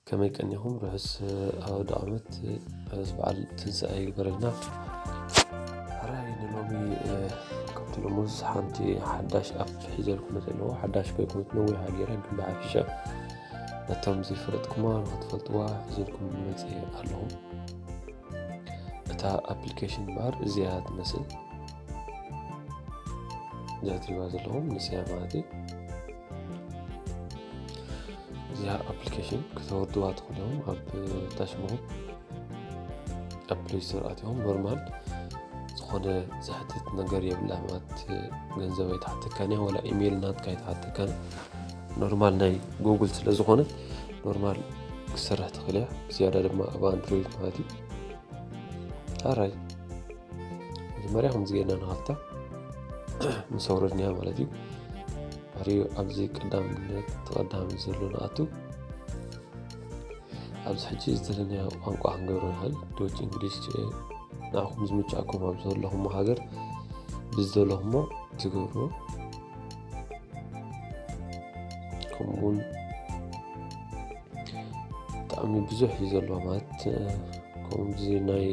ከመይ ቀኒኹም? ርሑስ ኣውደ ዓመት፣ ርሑስ በዓል ትንሳኤ ይግበረልና። ሕራይ ንሎሚ ከምቲ ልሙስ ሓንቲ ሓዳሽ ኣፕ ሒዘልኩም መፅእ ኣለኹ። ሓዳሽ ኮይኮነት ነዊሕ ሃገራ ግን ብሓፊሻ ነቶም ዘይፈለጥኩማ ንክትፈልጥዋ ሒዘልኩም መፅእ ኣለኹ። እታ ኣፕሊኬሽን ባር እዚኣ ትመስል። እዚኣ ትሪእዋ ዘለኹም ንስያ ማለት እዩ። እዚኣ ኣፕሊኬሽን ክተወርድዋ ትኽእሉ እዮም። ኣብ ታሽሞም ኣብ ፕሌይ ስቶር ኣትዮም ኖርማል ዝኾነ ዘሕትት ነገር የብላ ማለት ገንዘብ ኣይተሓተካን እያ፣ ወላ ኢሜይል ናትካ ኣይተሓተካን። ኖርማል ናይ ጉግል ስለ ዝኾነ ኖርማል ክሰርሕ ትኽእል እያ። ዝያዳ ድማ ኣብ ኣንድሮይድ ማለት እዩ። ኣራይ መጀመርያ ከምዚ ጌርና ንኸፍታ ምስ ኣውረድናያ ማለት እዩ። ድሕሪኡ ኣብዚ ቀዳምነት ተቐዳሚ ዘሎ ንኣቱ። ኣብዚ ሕጂ ዝተደለየ ቋንቋ ክንገብሮ ንኽእል። ዶች እንግሊሽ ንዓኹም ዝምችኣኩም ኣብ ዘለኹሞ ሃገር ብዝደለኹሞ ትገብሩ። ከምኡውን ብጣዕሚ ብዙሕ እዩ ዘለዎ ማለት ከምዚ ናይ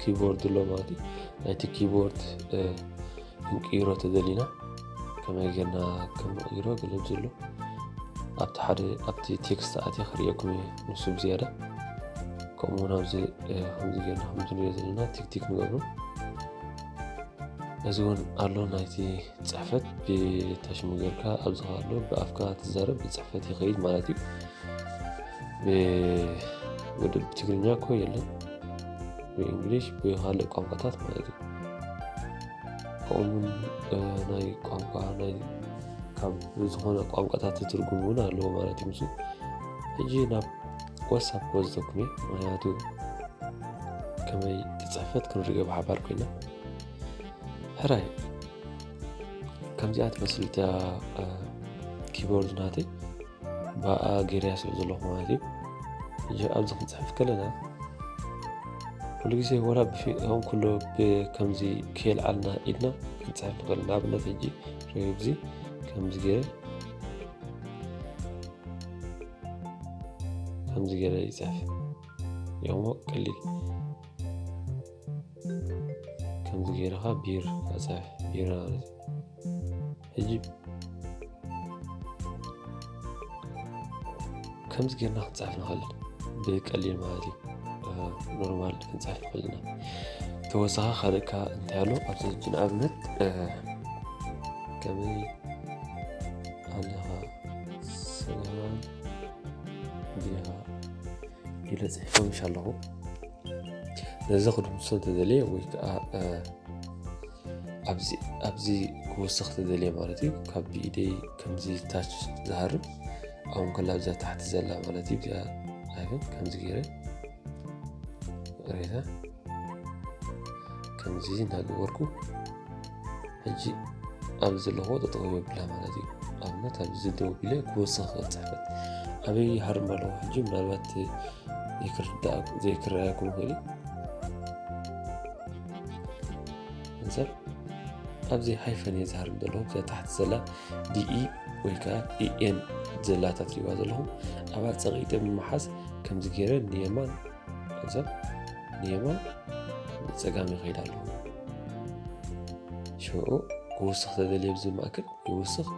ኪቦርድ ኣሎ ማለት እዩ። ናይቲ ኪቦርድ ክንቅይሮ ተደሊና ከመይ ጌርና ከምንቅይሮ ገለ ዘሎ ኣብቲ ሓደ ኣብቲ ቴክስት ኣትየ ክርእየኩም እየ ንሱ ብዝያዳ። ከምኡውን ኣብዚ ከምዚ ጌርና ከምዚ ንሪኦ ዘለና ቲክቲክ ንገብሩ። እዚ እውን ኣሎ ናይቲ ፅሕፈት ብታሽሙ ጌርካ ኣብዚ ኣሎ ብኣፍካ ትዛረብ ብፅሕፈት ይኸይድ ማለት እዩ። ወደ ብትግርኛ እኮ የለን ብእንግሊሽ ብካልእ ቋንቋታት ማለት እዩ። ከምኡውን ናይ ቋንቋ ናይ ካብ ዝኾነ ቋንቋታት ትርጉም እውን ኣለዎ ማለት እዩ። ምስ ሕጂ ናብ ዋትሳፕ ክወስደኩም እየ። ምክንያቱ ከመይ ትፅሕፈት ክንሪኦ ብሓባር ኮይና ሕራይ ከምዚኣ ትመስል እታ ኪቦርድ ናተይ ብኣ ገይረያ ስለ ዘለኹ ማለት እዩ። ሕጂ ኣብዚ ክንፅሕፍ ከለና ኩሉ ግዜ ወላ ብፊኦም ኩሉ ከምዚ ከየልዓልና ኢድና ክንፅሕፍ ንኽእል። ንኣብነት ሕጂ ሪብዚ ከምዚ ገይረ ከምዚ ገይረ ይፅሕፍ። የሞ ቀሊል ከምዚ ገይርኻ ቢር ኣፅሕፍ ቢራ ማለት እዩ። ሕጂ ከምዚ ጌርና ክንፅሕፍ ንኽእል ብቀሊል ማለት እዩ። ኖርማል ክንፅሕፍ ንኽእል ኢና። ተወሳኺ ካልእካ እንታይ ኣሎ ኣብዚ ሕጂ ንኣብነት ከመይ ኣለኻ ሰላም ዲኻ ኢለ ፅሒፎ ምሽ ኣለኹ። ነዚ ክድምሶ እንተደልየ ወይ ከዓ ኣብዚ ክወስኽ ተደልየ ማለት እዩ። ካብ ብኢደይ ከምዚ ታች ዝሃርም ኣሁን ከላ ኣብዛ ታሕቲ ዘላ ማለት እዩ። እዚኣ ኣይን ከምዚ ገይረ ሬታ ከምዚ እናገበርኩ ሕጂ ኣብ ዘለኹ ጠጠው የብላ ማለት እዩ። ኣብነት ኣብዚ ደው ቢለ ክወስኽ ክፅሕፈት ኣበይ ሃርም ኣለኹ ሕጂ ምናልባት ዘይክርዳእ ዘይክረኣየኩም ይኽእል እዩ። ንሰብ ኣብዚ ሃይፈን እየ ዝሃርም ዘለኹ እዛ ታሕቲ ዘላ ዲኢ ወይ ከዓ ኢኤን ዘላታ ትሪእዋ ዘለኹም ኣብኣ ፀቒጠ ብምሓዝ ከምዚ ገይረ ንየማን ንሰብ ንየማን ንፀጋም ይኸይድ ኣለኹ። ሽዑ ክውስኽ ተደልየ ኣብዚ ማእከል ይውስኽ፣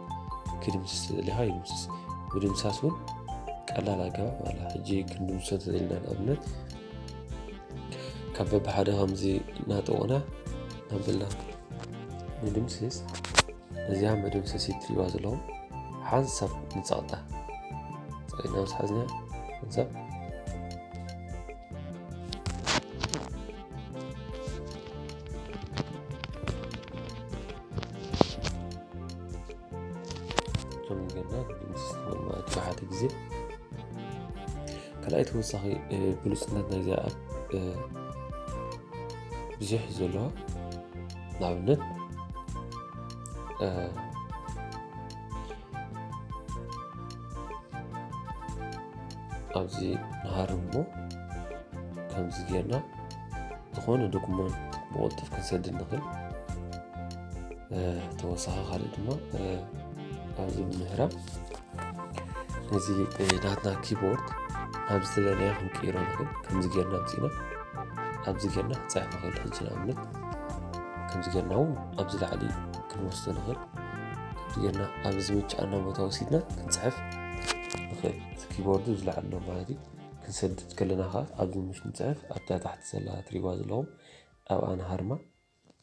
ክድምስስ ተደሊኻ ይድምስስ። ምድምሳስ እውን ቀላል ኣገባብ ኣላ። ሕጂ ክንድምሶ እንተደሊና ንኣብነት ካብ በብሓደ ከምዚ እናጠወና ናበልና ንድምስስ። ነዚኣ መደምሰሲት ትሪእዋ ዘለኹም ሓንሳብ ንፀቕጣ ፀቂጥና ምስ ሓዝና ሓንሳብ ከም ገና ድምስስ ማለት ብሓደ ግዜ ካልኣይ ተወሳኺ ብሉፅነት ናይዚኣ ኣፕ ብዙሕ እዩ ዘለዋ። ንኣብነት ኣብዚ ንሃርም እሞ ከምዚ ጌርና ዝኾነ ዶኩመንት ብቕልጡፍ ክንሰድድ ንኽእል። ተወሳኺ ካልእ ድማ ኣብዚ ብምህራም እዚ ናትና ኪቦርድ ናብ ዝተደለየ ክንቅይሮ ንኽእል። ከምዚ ጌርና ኣምፂእና ኣብዚ ጌርና ክንፅሕፍ ንኽእል። ሕጂ ንኣብነት ከምዚ ጌርና እውን ኣብዚ ላዕሊ ክንወስዶ ንኽእል። ከምዚ ጌርና ኣብዚ ምጫና ቦታ ወሲድና ክንፅሕፍ ንኽእል። እቲ ኪቦርድ ኣብዚ ላዕሊ ኣሎ ማለት እዩ። ክንሰድድ ከለና ከዓ ኣብዚ ምሽ ንፅሕፍ ኣብታ ታሕቲ ዘላ ትሪጓ ዘለኹም ኣብኣ ንሃርማ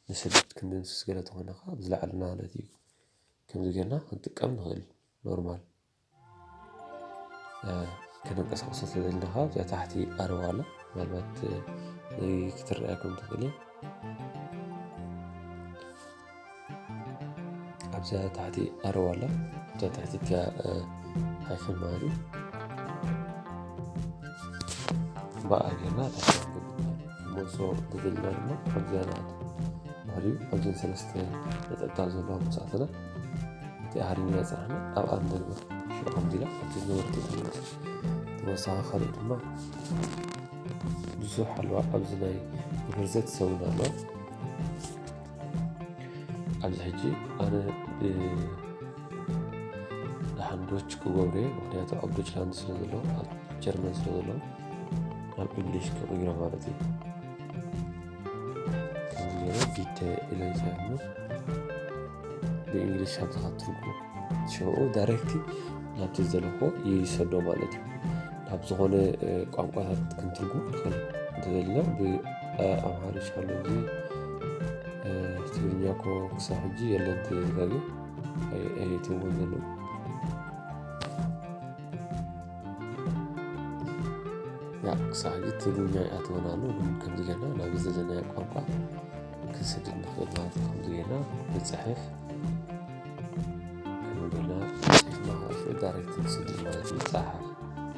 ንስድድ ክንድምስስ ገለ ተኾይና ከዓ ኣብዚ ላዕሊ ማለት እዩ። ከምዚ ጌርና ክንጥቀም ንኽእል። ኖርማል ከነንቀሳቕሶ ተደልና ከዓ ኣብዚኣ ታሕቲ ኣረዋ ኣላ። ምናልባት ክትረኣየኩም ትኽእል እያ። ኣብዚኣ ታሕቲ ኣረዋ ኣላ። ኣብዚኣ ታሕቲ እቲኣ ሃይፈን ማለት እዩ። ብኣ ጌርና ታሕቲ ክንገብር። ሞሶ ተደልና ድማ ኣብዚኣ ንኣቱ። ድሕሪኡ ኣብዘን ሰለስተ ነጠብጣብ ዘለዋ ምስ ኣተና እቲ ኣሃሪምና ዝፀናሕና ኣብኣ ንደግመ። ሽዑ ከምዚላ ኣብቲ ዝነበርኩ ትምለስ። ተወሳኺ ካልእ ድማ ብዙሕ ኣለዋ። ኣብዚ ናይ ርዘት ሰውን ኣለዋ። ኣብዚ ሕጂ ኣነ ብ- ደሓን ዶች ክገብሮ እየ። ምክንያቱ ኣብ ዶችላንድ ስለ ዘለዉ፣ ኣብ ጀርመን ስለ ዘለዉ፣ ናብ እንግሊሽ ክቕይሮ ማለት እዩ። ከምዚ ገይረ ቢተ ኢለ ይፅሕፍ። ብእንግሊሽ ኣብዚኻ ትርጉም ሽዑ ዳይሬክት ናብቲ ዘለኹ ይሰዶ ማለት እዩ። ናብ ዝኾነ ቋንቋታት ክንትርጉም ንኽእል። እንተዘሊና ብኣምሓሪሽ ኣሎ እዚ ትግርኛ እኮ ክሳብ ሕጂ የለን ተጋቢ ኣይትውን ዘሎ። ያ ክሳብ ሕጂ ትግርኛ ይኣትወና ኣሎ። ግን ከምዚ ጌርና ናብ ዝደለናዮ ቋንቋ ክንስድድ ንኽእል ማለት እዩ። ከምዚ ጌርና ንፅሕፍ፣ ከምዚ ጌርና ፅሒፍና ካብ ሽዑ ዳይሬክት ንስድድ ማለት እዩ። ንፀሓፍ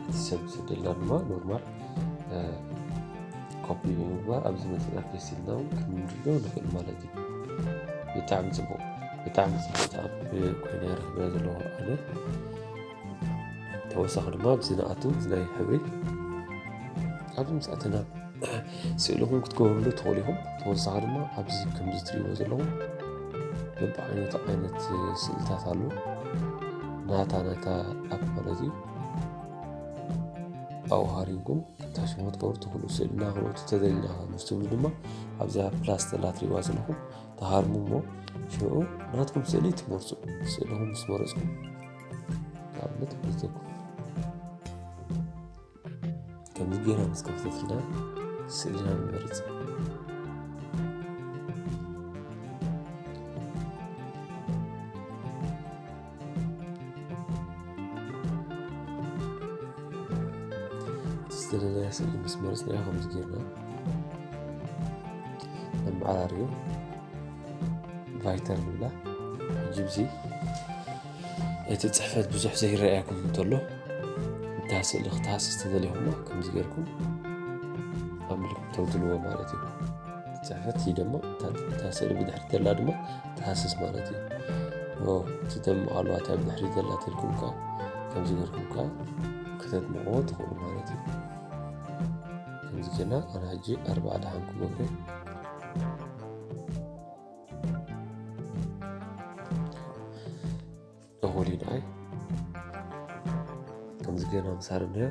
እቲ ሰብ ዝስደልና ድማ ኖርማል ኮፒ ብምግባር ኣብዚ መፅና ፔስት ኢልና እውን ክንርዶ ንኽእል ማለት እዩ። ብጣዕሚ ፅቡቕ፣ ብጣዕሚ ፅቡቕ ኣፕ ኮይና ረኽበ ዘለኹ ኣነ። ተወሳኺ ድማ ኣብዚ ንኣቱ እዚ ናይ ሕብሪ ኣብዚ ምስ ኣተና ስእልኹም ክትገብርሉ ትኽእሉ ኢኹም። ተወሳኺ ድማ ኣብዚ ከምዚ ትሪእዎ ዘለኹም በብዓይነቱ ዓይነት ስእልታት ኣሎ። ናታ ናታ ኣፕ ማለት እዩ። ኣብኡ ሃሪምኩም ታሽሙ ክትገብሩ ትኽእሉ። ስእልና ክንእቱ ተደሊና ምስ ትብሉ ድማ ኣብዛ ፕላስ ዘላ ትሪእዋ ዘለኹም ተሃርሙ እሞ ሽዑ ናትኩም ስእሊ ትመርጹ። ስእልኹም ምስ መረጽኩም ንኣብነት ወስደኩም ከምዚ ጌራ ምስ ከፍተትና ስእልና ንመርጽ። ዝተደለየ ስእሊ ምስ መረጽናዮ ከምዚ ጌርና ነመዓራርዮ። ቫይተር ንብላ። ሕጂ ብዚ እቲ ጽሕፈት ብዙሕ ዘይረኣየኩም እንተሎ፣ እታ ስእሊ ክትሃስስ ተደሊኹማ ከምዚ ጌርኩም ኣብ ምልክት ተውድልዎ ማለት እዩ። ጽሕፈት እዩ ደሞ፣ እታ፣ እታ ስእሊ ብድሕሪት ዘላ ድማ ትሃስስ ማለት እዩ። ኦ፣ እቲ ደምቕ ኣለዋ እታ ብድሕሪት ዘላ ተልኩም ከኣ ከምዚ ጌርኩም ከኣ ከተድምቕዎ ትኽእሉ ማለት እዩ። ከምዚ ጌርና ኣነ ሕጂ ኣርባዓ ደሓን ክገብሮ እየ። እኹል እዩ ንዓይ። ከምዚ ጌርና ምስ ሃረምናዮ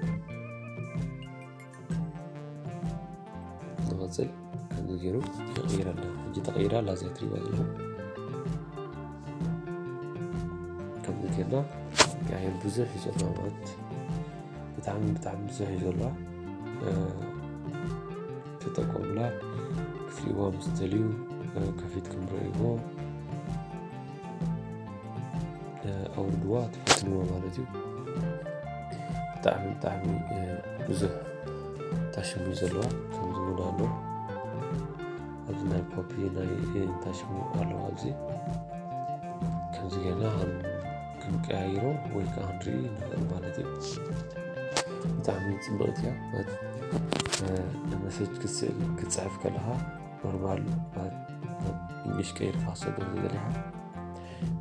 ንቐጽል። ከምዚ ጌሩ ይቕይረልና። ሕጂ ተቐይራ ኣላ እዚኣ ትሪእዋ ዘለኹም። ከምዚ ጌርና ቀያይር ብዙሕ እዩ ዘለዋ ማለት ብጣዕሚ ብጣዕሚ ብዙሕ እዩ ዘለዋ። እ፣ ተጠቀሙላ። ክትሪእዋ ምስ ትደልዩ፣ እ፣ ከፊትኩም ርእይዎ። እ፣ ኣውርድዋ፣ ትፈትንዎ ማለት እዩ። ብጣዕሚ ብጣዕሚ፣ እ፣ ብዙሕ ታሽሙ እዩ ዘለዋ። ከምዚ እውን ኣሎ። ኣብዚ ናይ ኮፒ ናይ፣ እ፣ ታሽሙ ኣለዋ ኣብዚ። ከምዚ ጌርና ከም ክንቀያይሮ ወይ ከዓ ክንርኢ ንኽእል ማለት እዩ። ብጣዕሚ ጽብቕቲ እያ። ማለት፣ እ፣ ንመሴጅ ክትስእል ክትጽሕፍ ከለኻ ኖርማል ማለት ናብ እንግሊሽ ቀይርካ ክትሰዶ እንተደሊኻ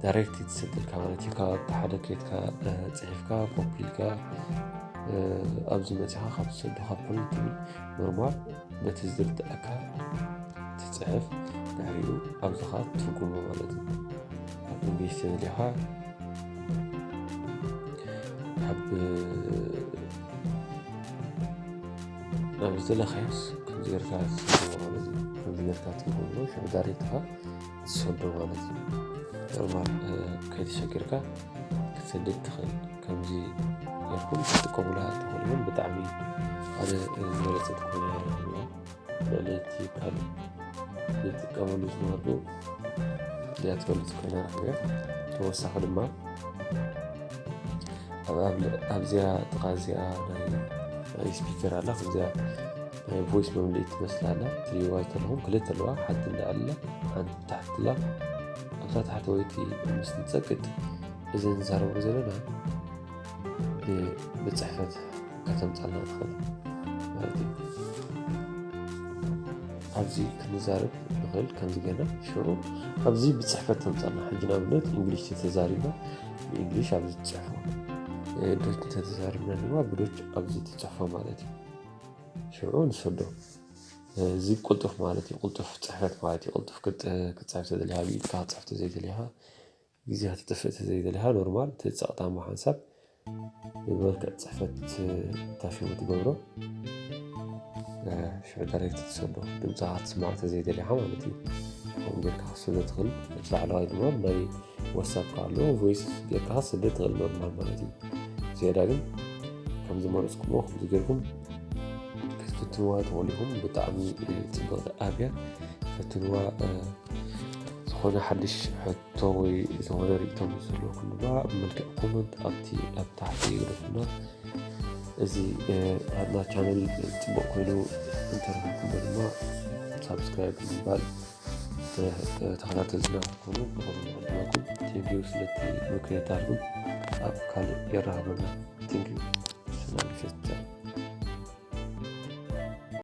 ዳይሬክት እዩ ትሰደልካ ማለት እዩ። ካብ ሓደ ከይድካ፣ እ፣ ጽሒፍካ ኮፒ ኢልካ፣ እ፣ ኣብዚ መጺኻ ካብ ትሰዶ ካብ ፕሪንት ትብል ኖርማል በቲ ዝርድኣካ ትጽሕፍ፣ ድሕሪኡ ኣብዚኻ ትትርጉሞ ማለት እዩ። ኣብ እንግሊሽ ተደሊኻ ኣብ ናብ ዝደለኻዮስ ከምዚ ጌርካ ትሰዶ ማለት እዩ። ከምዚ ጌርካ ትገብሮ ሽዑ ዳይሬክትኻ ትሰዶ ማለት እዩ። ኖርማል ከይተሸጊርካ ክትሰድድ ትኽእል። ከምዚ ጌርኩም ክትጥቀሙላ ትኽእሉ እውን ብጣዕሚ ኣነ ዝበለጸት ኮይና ረኺበያ። ልዕሊ እቲ ካልእ ዝጥቀመሉ ዝነበርኩ እዚኣ ትበልጽ ኮይና ረኺበያ። ተወሳኺ ድማ ኣብዚኣ ጥቓ እዚኣ ናይ ስፒከር ኣላ። ከምዚኣ ናይ ቮይስ መምልኢት ትመስል ኣላ። ትሪእዋ ተለኹም ክልተ ኣለዋ። ሓንቲ እንዳኣላ ሓንቲ ታሕትላ። ኣብታ ታሕተወይቲ ምስ ንጸቅጥ እዚ ንዛረቦ ዘለና ብጽሕፈት ከተምጻልና ትኽእል ማለት እዩ። ኣብዚ ክንዛረብ ንኽእል ከምዚ ጌርና ሽዑ ኣብዚ ብጽሕፈት ተምጻልና። ሕጂ ንኣብነት እንግሊሽ ተተዛሪብና ብእንግሊሽ ኣብዚ ትጽሕፎ፣ ዶች ተተዛሪብና ድማ ብዶች ኣብዚ ትጽሕፎ ማለት እዩ። ሽዑ ንሰዶ እዚ ቁልጡፍ ማለት እዩ። ቁልጡፍ ጽሕፈት ማለት እዩ። ቁልጡፍ ክትጽሕፍ ተደሊኻ ብኢድካ ክትጽሕፍ ተዘይደሊኻ ግዜ ከተጥፍእ ተዘይደሊኻ ኖርማል እቲ ጸቕጣማ ሓንሳብ ብመልክዕ ጽሕፈት ታሽሙ ትገብሮ። ሽዑ ዳይሬክት ትሰዶ ድምፅኻ ክትስማዕ ተዘይደሊኻ ማለት እዩ። ከምኡ ጌርካ ክትሰዶ ትኽእል። እቲ ላዕለዋይ ድማ ናይ ዋትሳፕ ኣሎ ቮይስ ጌርካ ክትሰዶ ትኽእል ኖርማል ማለት እዩ። ዝያዳ ግን ከም ዝመረፅኩሞ ከምዚ ጌርኩም ክትፍትንዋ ትኽእሉ ኢኹም። ብጣዕሚ ፅብቕቲ ኣብያ ፈትንዋ። ዝኾነ ሓድሽ ሕቶ ወይ ዝኾነ ርእቶ ምስ ዘለኩም ድማ ብመልክዕ ኮመንት ኣብቲ ኣብ ታሕቲ ይግደፉና። እዚ ናትና ቻነል ፅቡቕ ኮይኑ እንተረኺብኩሞ ድማ ሳብስክራይብ ብምባል ተኸታተልትና ክትኮኑ ብኸምኡ ንዕድመኩም። ቴንኪዩ ስለቲ ምክንያታትኩም። ኣብ ካልእ የራኽበና። ቴንኪዩ። ሰላም።